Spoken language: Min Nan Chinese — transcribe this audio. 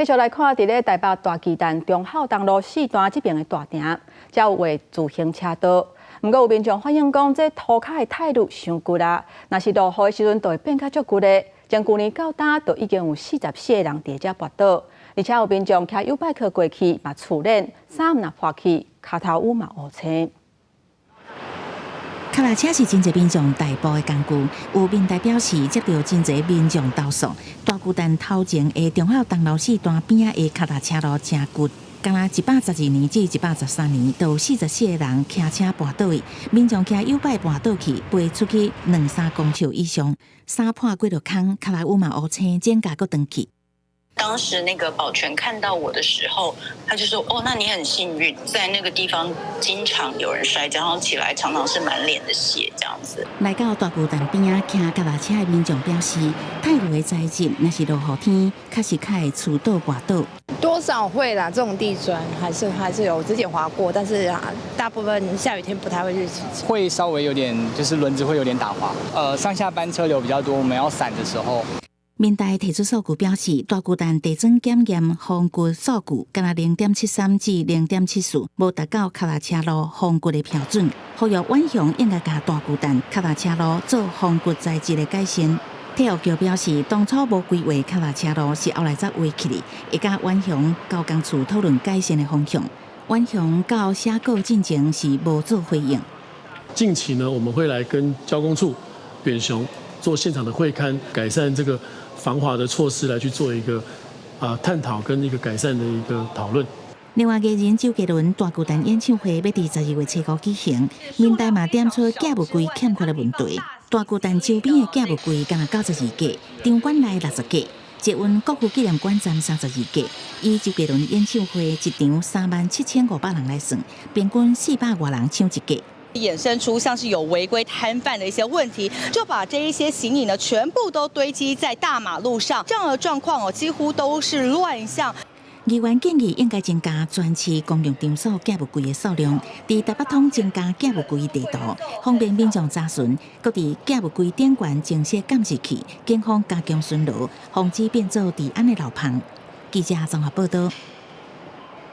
繼續來看，佇咧台北大巨蛋忠孝東路四段這邊的大埕，才有畫自行車道。毋過有民眾反映講，這塗跤的態度傷骨力，若是落雨的時陣，就會變較足骨力。從舊年到今，就已經有44個人佇遮跋倒，而且有民眾騎YouBike 過去嘛觸鏈，衫若破去，跤頭趺嘛烏青。跤踏車是真濟民眾代步的工具，有民代表示接著真濟民眾投訴，大巨蛋頭前的忠孝東路四段邊仔的跤踏車路誠骨，敢若112年至113年，就有44個人騎車跋倒去，民眾騎YouBike 跋倒去，飛出去兩三公尺以上，衫破幾落空，跤頭趺嘛烏青，指甲閣斷去。當時那個保全看到我的時候，他就說：“哦，那你很幸運，在那個地方經常有人摔跤，然後起來常常是滿臉的血這樣子。” 來到大巨蛋邊仔騎腳踏車的民眾表示，泰路的材質若是落雨天，確實較會跣倒跋倒。多少會啦，這種地磚還是有，之前滑過，但是啊，大部分下雨天不太會去騎。會稍微有點，就是輪子會有點打滑。上下班車流比較多，我們要閃的時候。民代提出數據表示，大巨蛋地磚檢驗防滑數據，敢若0.73至0.74，無達到跤踏車路防滑的標準。呼籲遠雄應該共大巨蛋跤踏車路做防滑材質的改善。體育局表示，當初無規劃跤踏車路，是後來才畫起來，會佮遠雄交工處討論改善的方向。遠雄到寫稿進前是無做回應。近期呢，我們會來跟交工處、遠雄做現場的會勘，改善這個防滑的措施來去做一個探討跟一個改善的一個討論。另外，藝人周杰倫大巨蛋演唱會欲佇12月初五舉行，民代嘛點出寄物櫃欠缺的問題。大巨蛋周邊的寄物櫃敢若92個，場館內60個，捷運國父紀念館站32個。以周杰倫演唱會一場37,500人來算，平均400外人搶一個。衍生出像是有違規攤販的一些問題，就把這一些行李呢全部都堆積在大馬路上，這樣的狀況哦幾乎都是亂象。議員建議應該增加全市公共場所寄物櫃的數量，佇台北通增加寄物櫃地圖，方便民眾查詢。閣佇寄物櫃頂懸增設監視器，警方加強巡邏，防止變做治安的漏縫。記者綜合報道。